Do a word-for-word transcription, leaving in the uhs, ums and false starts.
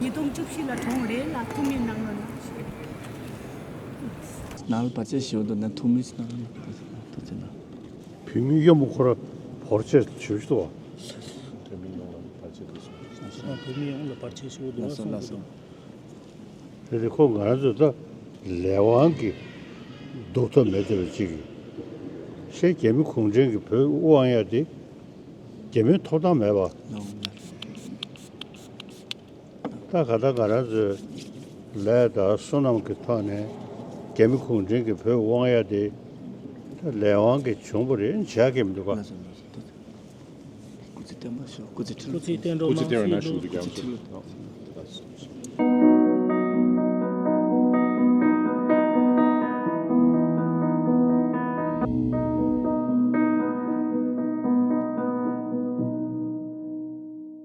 ཉིས་སྟོང་བཅུ་བཞི་ལ་གྲོངས་རེད་ལ། ཐུགས་སྨོན་གནང་རོགས་གནང་། ནང་ལ་བར་ཆད་ཞེ་པོ་འདུག་ན། ཐུགས་སྨོན་གནང་རོགས་གནང་། ཐུགས་རྗེ་གནང་། བོད་མི་གཡོག་མོ་ཁོ་ར་བོར་ཆད་ཞེ་པོ་ཞིག་འདུག་བ། བོད་མི་ཡོངས་ལ་བར་ཆད་འདུག་གསུངས། བོད་མི་ཡོངས་ལ་བར་ཆད་ཞེ་པོ་འདུག་བ་གསུངས་འདུག། དེ་ནི་ཁོ་ང་རང་ཚོ་ད་ལས་དབང་གི་ལྡོག་ཐབས་མེད་བསྡད་པ་ཅིག་གིས། གཞན་རྒྱ་མི་གུང་ཁྲན་གྱིས་བོད་དབང་ཡ་དེ་རྒྱ་མིའི་ཐོབ་ཐང་མེད་པ། ད་ག་ད་ང་རང་ཚོའི་ལས་དང་བསོད་ནམས་ཀྱི་ཐོག་ནས་རྒྱ་མི་གུང་ཁྲན་གྱིས་བོད་དབང་ཡ་དེ་ད་ལས་དབང་གིས་བྱུང་བ་རེད། བྱ་གི་མི་འདུག་ག། སྐུ་ཚེ་བརྟན་པ་ཤོག། སྐུ་ཚེ་ཁྲི་ལོ། སྐུ་ཚེ་བརྟན་རོགས་གནང་། སྐུ་ཚེ་ཁྲི་ལོ།